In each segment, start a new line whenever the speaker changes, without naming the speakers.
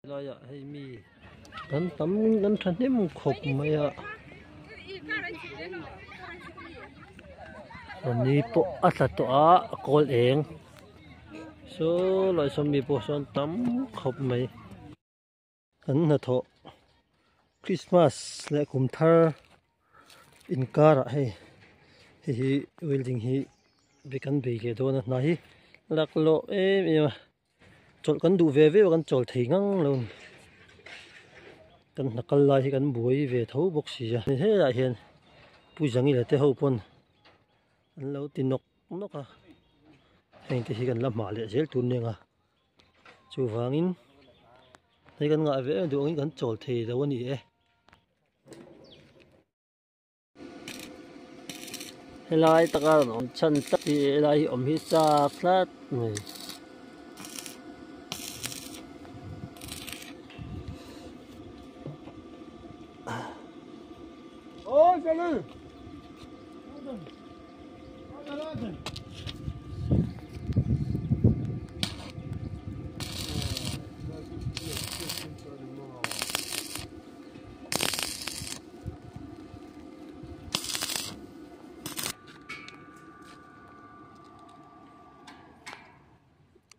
Helaiah hei mi kan tam kan thahnem khawp mai a ni pawh a tla tawh a a kawl eng saw lai saw mi pawh sawn tam khawp mai kan hnathawh Christmas leh kum thar inkarah hei hei hi welding hi kan bei leh dawn a hna hi laklawh em em a. Chawlh kan duh ve viau a kan chawl thei ngang lo a ni. Kan hna kal lai hi kan buai ve tho bawk si a. Helaiah hian Pu Zangila te ho pawn an lo ti nawk nawk a. Heng te hi kan la hmah leh zel tur nia. Chuvangin hei kan ngah ve em duh angin kan chawl thei lo a ni e. Helai taka rawn awm chhan tlat hi helai hi awm hi chak tlat mai.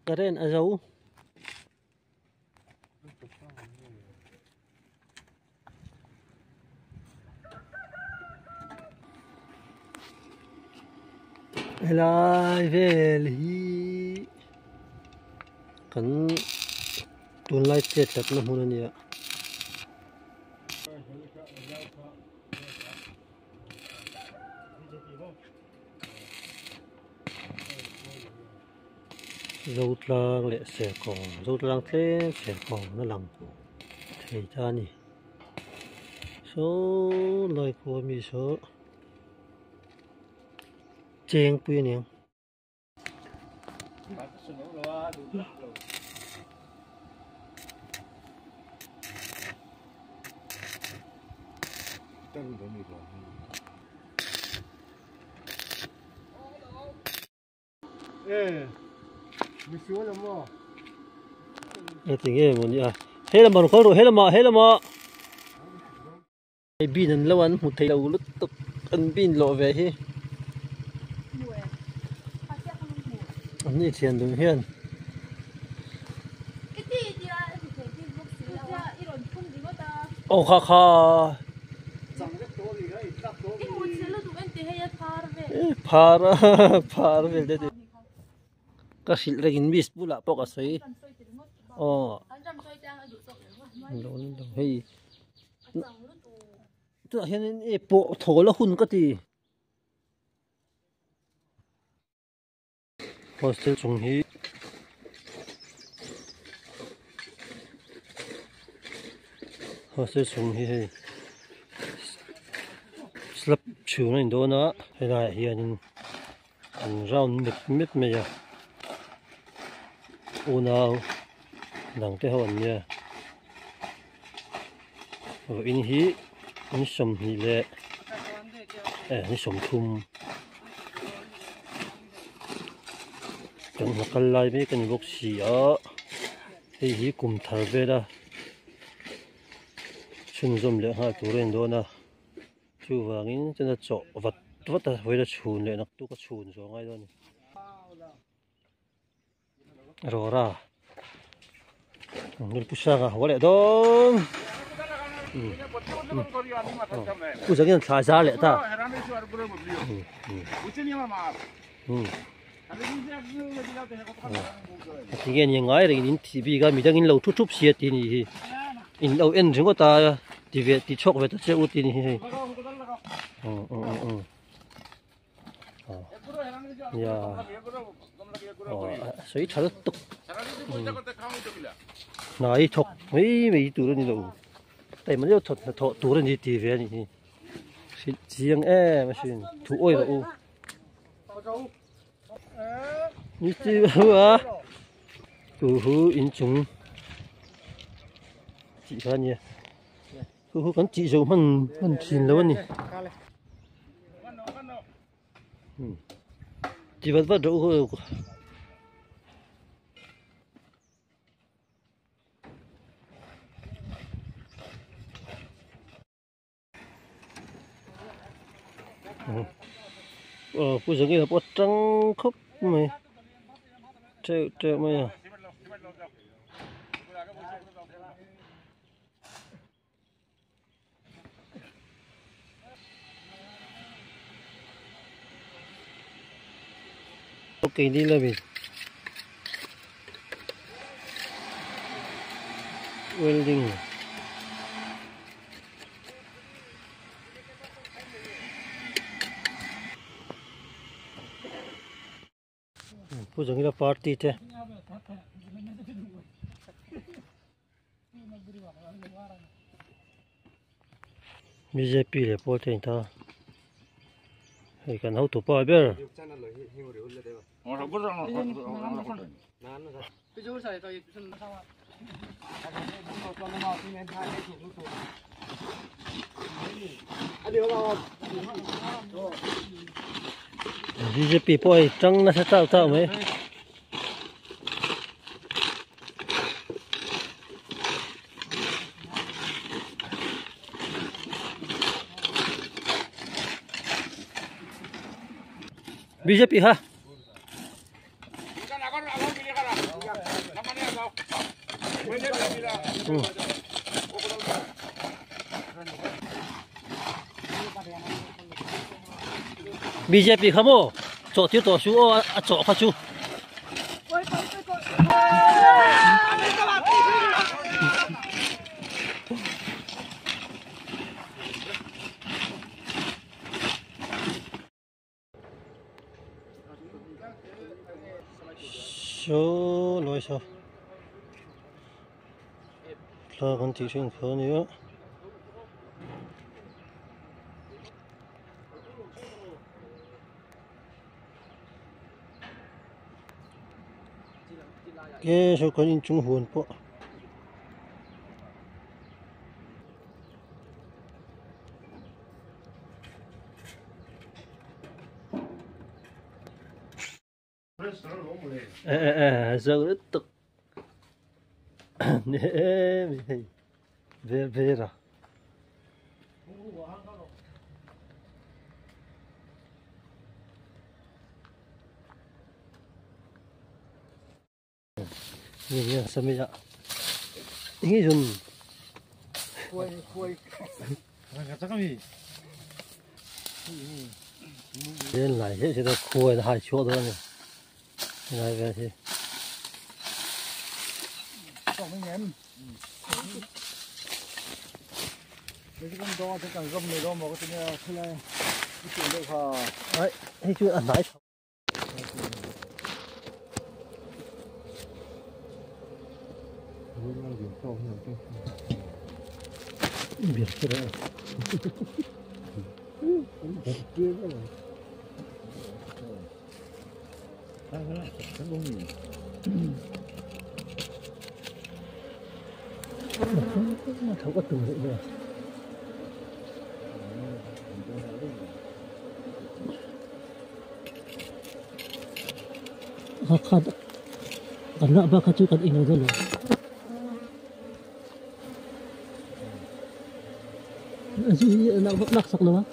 Current a zo. Helai vel hi kan tunlai chet tlatna hmun a ni a. Zotlang leh Serkawng Zotlang tlem Serkawng na lang thei ta a ni saw lai khua mi saw chengpui a ni ang. Eti nge maw ni a helamah rawn kal rawh helamah helamah hei bin an lo an hmu thei lo lutuk an bin lawh ve hi an ni thian dun hian. Aw kha kha. Phar phar vel te ti. Ka hrilh rengin miss bulah pawh ka sawi. Aw. Hei. Tunah hianin e pawh thawl a hun ka ti. Hostel chung hi hostel chung hi hei slab chhung a in dawn a helaiah hianin an round mep mep mai a unau dang te ho an nia vawiin hi ni sawmhnih leh eh ni sawmthum. Kan hna kal lai mek a ni bawk si a hei hi kum thar vela chhunzawm leh nghal tur a ni dawn a chuvangin chuna chawh vat vat a vawiin a chhun leh naktuk a chhun zawh a ngai dawn a ni. Rora Nul pusanga haw leh dawn u zangin thla zar leh ta tinge ni ngai reng in thi bik a midang in lo thu thup sia ti ni hi in lo en ringawt a ti ve ti chhuak ve ta che u ti ni hi hei nia aw a sawi tha lutuk hna hi thawk mai mai tur a ni lo taima deuh thawt hnathawh tur a ni tih ve a nih hi hrilh chiang em asin thu awih rawh u ni chi hu a tu hu inchung tih kha a nia. Chu chu kan tih zo hman hman thin lo a ni. Ti vat vat rawh u. Aw pu Zangila pawh a tang khawp mai teuh teuh mai a. Keini lamin welding Pu Zangila party te. Bjp leh pawl te in ta hei kan hotu pa ber. Bjp pawh hei tang nasa tau tau mai. Bjp kha. Bjp kha maw chawh tir tawh su aw a chawh kha chu. Saw lai saw thla kan tih thin kha ania ke saw kan inchung huan pawh. Zo lutuk ni em hei ver ver a. Ni hian sami a ngi zun Đến lại hết thì nó khuya nó hai chỗ đó này này về thì đấy hay chưa ăn nãy. Biệt cái đó. Không có từng nữa. Khát còn nợ ba khát chú còn in rồi. Nak sak lo.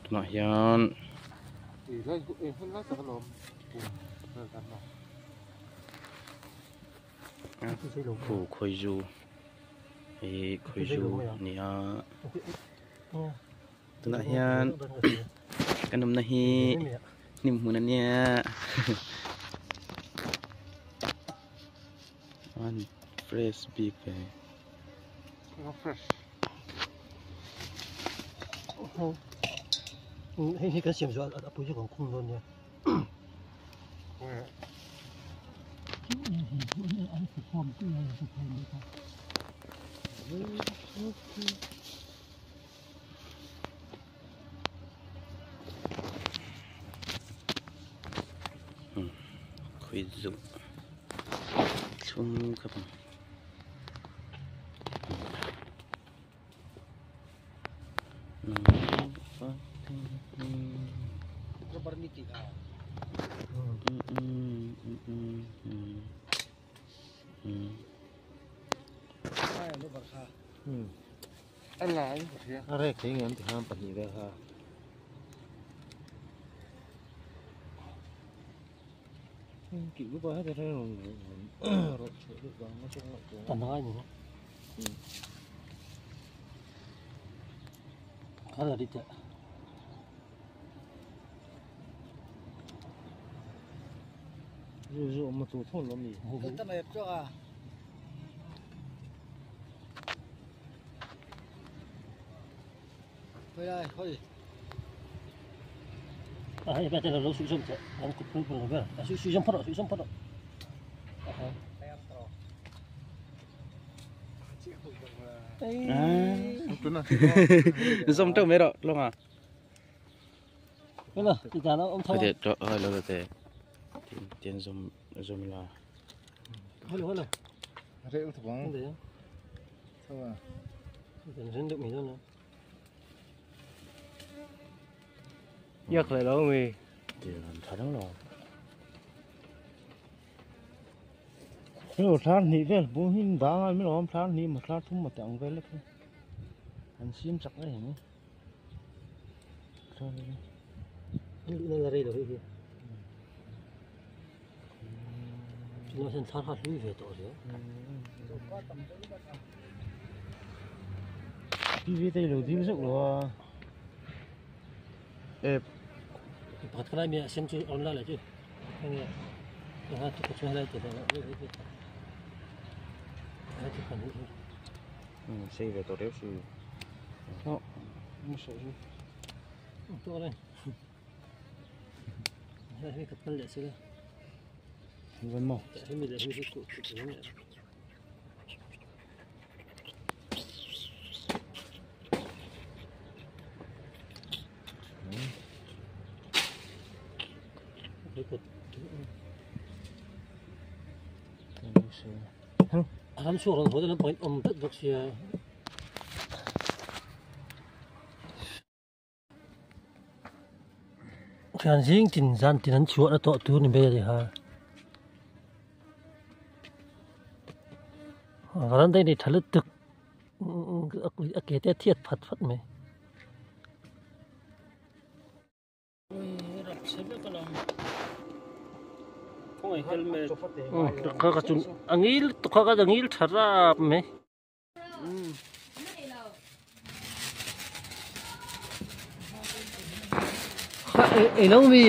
Tunah hian khu khawizu ih khawizu a ni a tunah hian kan awmna hi hnim hmun a nia. Fresh bik ve.
Fresh.
Hei hi kan siam zawh a pui chu kan khung dawn nia.
Khui zu thlum khawp ang.
A rek thei ngem ti khan pahnih vel kha. Tan ngai ni. Kha la ri te. À, bây giờ là lỗ suy sông chứ, ăn cục cục rồi vậy, suy suy sông phát rồi, suy sông phát rồi.
Xong trâu mấy rồi, luôn à?
Cái nào, thì nó ông thâu.
Thế rồi, hơi lâu rồi tiền zoom zoom là.
Hơi lâu.
Rượu thì bóng. Sao à?
Tiền được mình rồi.
Giấc lại đó mì.
Tiền thật đó rồi.
Cái thán thì cái bố hình đá mới làm thán thì mà thán thum mà tặng về lớp. Anh xiêm chặt đấy nhỉ.
Nó là đây rồi kìa. Nó sẽ thán hạt lưới về tổ rồi.
Đi về đây rồi đi rất là.
Ê.
Bật cái này mình xem chứ online là chứ. Không nghe. Nó hát cái chuyện này thì nó hát cái phần
Ừ, xây về tổ đéo sư.
Nó, không sợ chứ.
To đây. Đây cái phần lệ xưa.
Vẫn màu.
Đây mình lại cái cụ cụ này. Ram suar an hotel point om bet bok sia. Khian jing tin zan tin an chuat a to tur ni be ri ha. Varan dai ni thalut tuk a ke te thiat phat phat mai. Kha ka chun angil to kha ka angil thara me. Kha e lo mi.